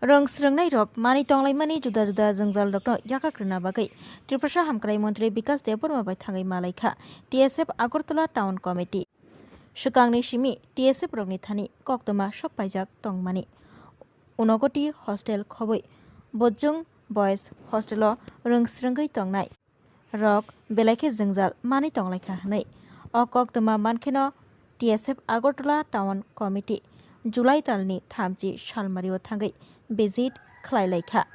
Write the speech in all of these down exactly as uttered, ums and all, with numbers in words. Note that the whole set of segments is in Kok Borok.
Rwng srwngnairok manwi tonglaimani juda juda jwngjalrokno yakak rwna bagwi Tripura Hamkrai Montri Bikas Debbarma bai thangwi malaikha T S F Agartala Town Committee. Swkangni simi T S F rokni thani koktwma sok paijak tongmani. Unokoti hostel khobwi Bojung Boys Hostel-o rwng srwngwi tongnai rok belai khe jwngjal manwi tonglaikha hwnwi o koktwma mankheno T S F Agartala Town Committee July talni thamchi salmario thangwi visit khlailaikha.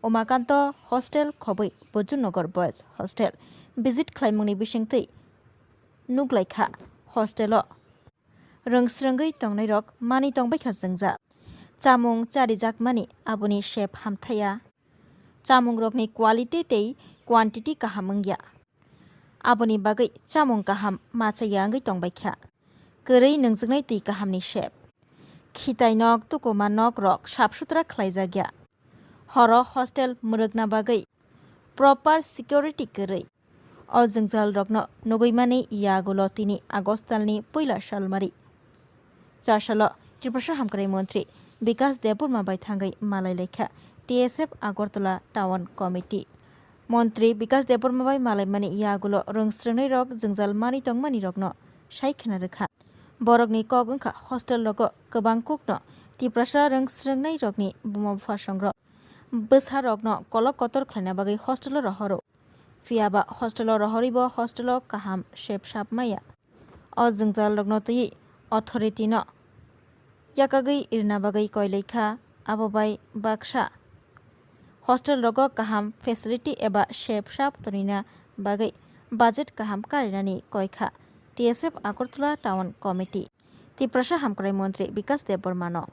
Umakanto Hostel khobwi Bojung Nagar Boys Hostel visit khlaimungni bisingtwi nukglaikha hostel-o rwng srwngwi tongnairok manwi tongbaikha jwngjal. Chamung charijakmani aboni sep hamthaya. Chamungrokni quality tei quantity kaham wngya. Aboni bagwi chamung kaham machaya wngwi tongbaikha. Kwrwi nwngjwknai twi kahamni sep. Khitai nok, tukuma nokrok sap sutra khlaijakya. Horo hostel mwrwkna bagwi proper security kwrwi. O jwngjalrokno nugwi mani yagulo tini August talni puila salmari. Char salo Tripura Hamkrai Montri Bikas Debbarma bai thangwi malai laikha T S F Agartala Town Committee. Montri Bikas Debbarma bai malaimani yagulo rwng srwngnairok jwngjal manwi tongmanirokno sai khna rwkha. Borokni kok wngkha hostel rogo kwbang kukno Tiprasa rwng srwngnairokni buma bupha songrok bwsarokno kolok kotor khlaina bagwi hostel-o rohoro. Phiyaba hostel-o rohoribo hostel-o kaham sep sap maya. O jwngjalrokno twiwi authority-no yakagwi rwna bagwi koilaikha, abo bai baksa hostel rogo kaham facility eba sep sap tonina bagwi budget kaham karinani koikha T S F Agartala Town Committee, Tiprasa Hamkrai Montri Bikas Debbarmano.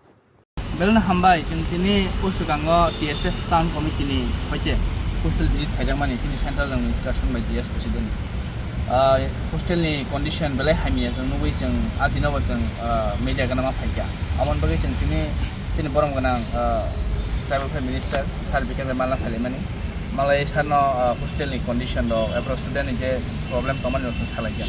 Belno hambai, chwng tini uswkango T S F Town Committee ni hoite hostel visit khaijakmani chini central rang instruction bai G S President. Ah, hostel ni condition belai hamya chwng nugwi chwng a dino bo chwng, ah, media gana ma phaikha. Amon bagwi chwng tini chini borom gwnang, ah, Tribal Affairs Minister Sir Bikash Debbarma phailai mani. Malai sarno, ah, hostel ni condition rok, epro student ni je problem tongmani rok chwng salaikha.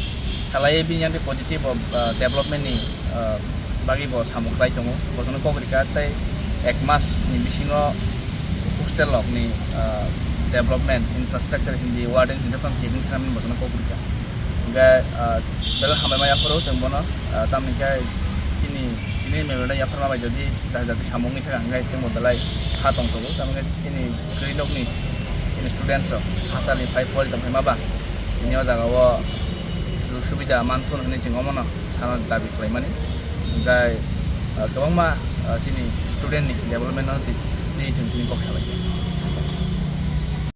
Salai bini yang positive of, ah, development ni, ah, bagwi bo samung khlai tongo. Bosono kok rikha tei ek mas ni bisingo hostel rok ni, ah, development, infrastructure hindi, warden hindi jotono kebeng thangmani bosono kok rikha. Hingkhe, ah, belai hambai ma yapharo chwng bono, ah, tamni khe chini, chini memorandum yapharma bai jodi dati samung wngwi thangkha hingkhe chwngbo belai kha tongthogo. Tamni khe chini screen rokni chini students rok hachali phai pori tongphai ma ba tini o jaga o sujug subida manthun hwnwi chwng omono sana dabi khlaimani. Hingkhe, ah, kwbangma, ah, chini student ni development no twi, twi chwng tini kok salaikha.